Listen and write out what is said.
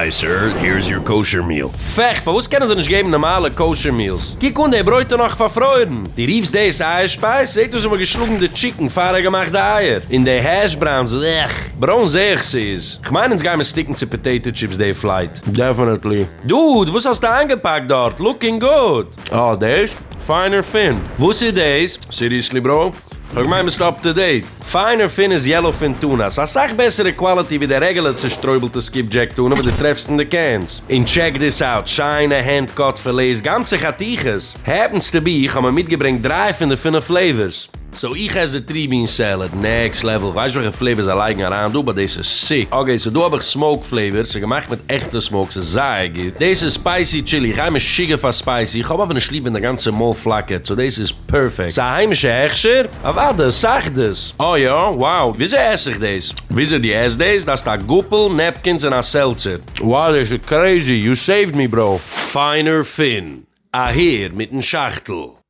Hi sir, here's your kosher meal. פעך, פארוואס קענען זיי נישט געבן נארמאלע kosher meals? קוק אן די ברויט איז נאך פארפרוירן. דו רופסט דאס אייער שפייז? זעט אויס ווי מ'האט געשלאגן די chicken פאר ער האט געמאכט די אייער. און די hash browns, עך. ברוין זעה איך ס'איז. כ'מיין אונז גיימער stick ן צו potato chips די flight. Definitely. Dude, וואס האסטו איינגעפאקט דארט? Looking good. אה, דאס? Finer Fin. וואס איז דאס? Seriously bro? כ'האב געמיינט ביסט up to date. Finer Fin איז yellowfin tuna. ס'איז אסאך בעסערע quality ווי די רעגולער צושטרויבלטע skipjack tuna וואס דו טרעפסט אין די cans. און check this out, שיינע hand cut filets, גאנצע חתיכות. Happens to be, איך האב מיר מיטגעברענגט דריי פון די פינף flavors. So איך עס די three bean salad, next level, כ'ווייס נישט וועלכע flavor זיי לייגן אריין דא, but דאס איז sick. Okay, so דא האב איך smoke flavor, ס'איז געמאכט מיט עכטע smoke, ס'איז זייער גוט. דאס איז spicy chili, איך גיי משוגע פאר spicy, איך האב אבער נישט ליב ווען די גאנצע מויל פלאקערט, so דאס איז perfect. ס'איז א היימישע הכשר? אוואדע, סאכדעס. אה יא? Wow, וויאזוי עס איך דאס? וויאזוי דו עסט דאס? דארפסט א גאפל, napkins און א seltzer. Wow דאס איז crazy, you saved me bro. Finer Fin, אהער מיטן שאכטל.